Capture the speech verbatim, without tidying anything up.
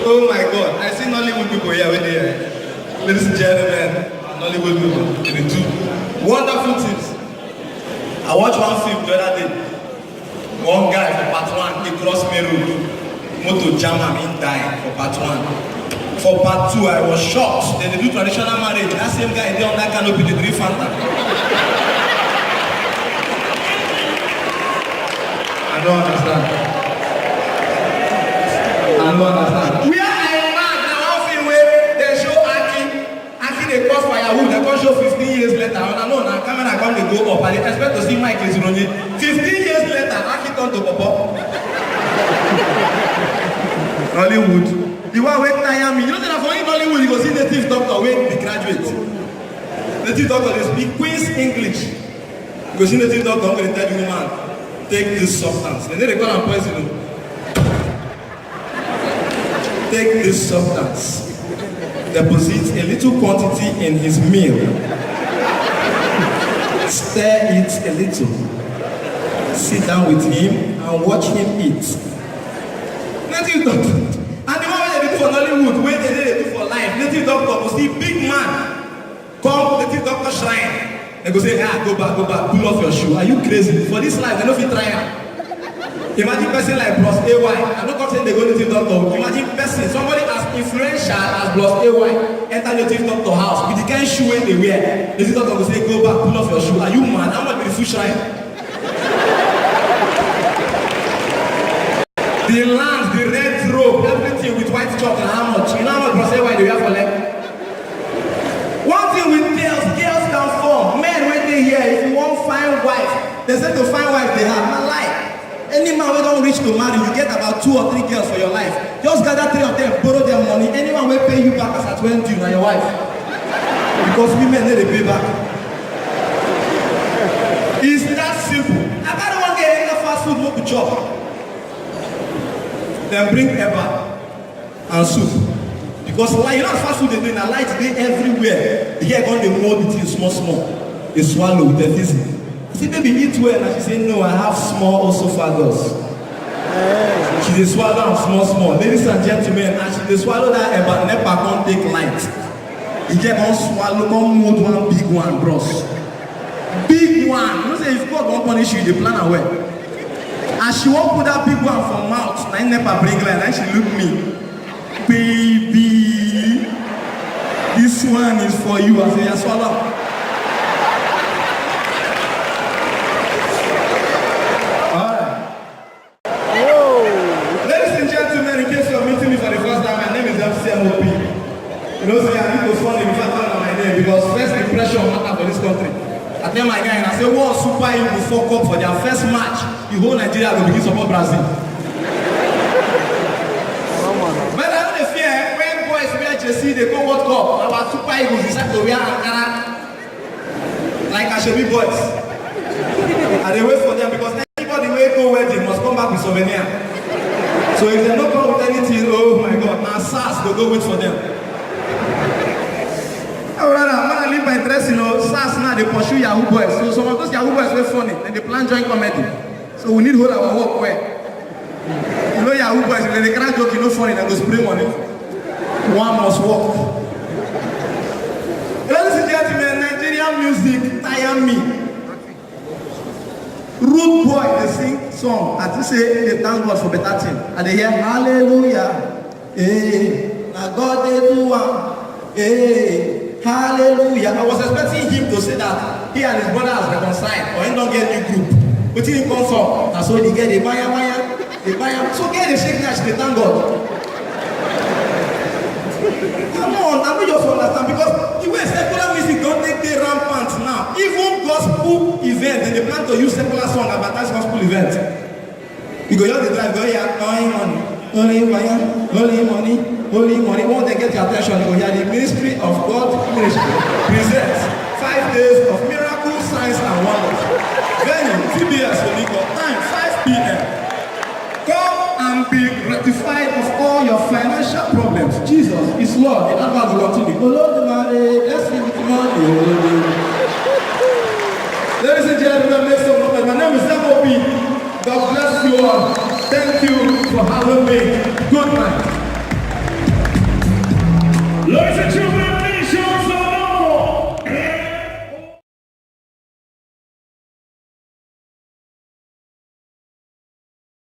Oh my God, I see Nollywood people here with there. Ladies and gentlemen, Nollywood people, they do wonderful things. I watched one film the other day. One guy for part one, he crossed main road. Motor jam him, he die for part one. For part two, I was shocked. They dey do traditional marriage. That same guy dey on that canopy, dey drink Fanta. I don't understand. I don't understand. Where I mad na one film wey dem show Aki. Aki dey cut firewood, dem come show fifteen years later. Una know na camera come dey go up. I dey expect to see Mike Ezuronye. Fifteen years later, Aki turn to Popo. Nollywood. The one wey tire me. You know say na for Nollywood you go see native doctor wey be graduate. Native doctor dey speak Queen's English. You go see native doctor wey dey tell the woman, "Take this substance." Dem no dey call am poison o. "Take this substance. Deposit a little quantity in his meal. Stir it a little. Sit down with him and watch him eat." Native doctor. And the one wey dem dey do for Nollywood, wey dem dey do for life, native doctor go see big man come native doctor shrine. Dem go say, "Ah, go back, go back, pull off your shoe. Are you crazy? For this life, dem no fit try am." Imagine person like Bros A Y. I no come say dem go native doctor. Imagine person, somebody as influential as Bros A Y, enter native doctor house with the kind shoe wey dem wear. Native doctor go say, "Go back, pull off your shoe. Are you mad? How much be the shoe shrine?" The land, the red robe, everything with white chalk, na how much? You know how much Bros A Y dey wear for leg? One thing with girls, girls can form. Men wey dey here, if you wan find wife, dem say to find wife dey hard. Na lie. Any man wey don reach to marry, you get about two or three girls for your life. Just gather three of them, borrow their money. Anyone wey pay you back as at when due, na your wife. Because women no dey pay back. It's that simple. I carry one girl enter fast food, make we chop. Dem bring eba and soup. Because light, you know as fast food dey dey, na light dey everywhere. The girl come dey mold the thing small small. Dey swallow with enthusiasm. I say, "Baby, eat well." And she say, "No, I have small esophagus." She dey swallow am small small. Ladies and gentlemen, as she dey swallow that eba, nepa come take light. The girl come swallow, come mold one big one, bros. Big one. You know say if God wan punish you, you dey plan am well. As she wan put that big one for mouth, na im nepa bring light, na im she look me. "Baby, this one is for you." I say, "Yeah, swallow." Alright. Ladies and gentlemen, in case you're meeting me for the first time, my name is M C M O P. You know say I need to fund him before I call my name, because first impression matter for this country. I tell my guy, I say, "What Super Eagles fuck up for their first match? The whole Nigeria go begin support Brazil." But I no dey fear, eh, when boys wear jersey, dey go World Cup. Our Super Eagles decide to wear Ankara like Asoebi boys. I dey wait for them because anybody wey go wedding must come back with souvenir. So if dem no come with anything, oh my God, na SARS go go wait for them. Oh, rather, when I leave my dressing, oh, SARS now dey pursue Yahoo boys. So some of those Yahoo boys wey funny, dem dey plan join comedy. So we need hold our work well. You know, Yahoo boys, if dem dey crack joke, e no funny, dem go spray money. One must work. Ladies and gentlemen, Nigerian music tire me. Rude boy dey sing song, I think say he dey thank God for better thing. I dey hear hallelujah. Hey, na God dey do am. Hey, hallelujah. I was expecting him to say that he and his brother has reconciled or he don get new group. Wetin he come for? Na so the girl dey maya maya, dey maya. So girl dey shake now, she dey thank God. Come on, I no just understand, because the way secular music don take dey rampant now, even gospel event, dem dey plan to use secular song advertise gospel event. You go just dey drive, go, "Yeah, only money, only fire, only money, only money." Once dem get your attention, you go hear the Ministry of God Ministry presents five days of miracle, signs and wonders. Venue, T B S Onikon. Time, five p.m. Come and be rectified of all your financial problems. Jesus is Lord. The advert will continue. Olodumare, bless me with money, Olodumare. Ladies and gentlemen, make some noise. My name is M O P. God bless you all. Thank you for having me. Good night.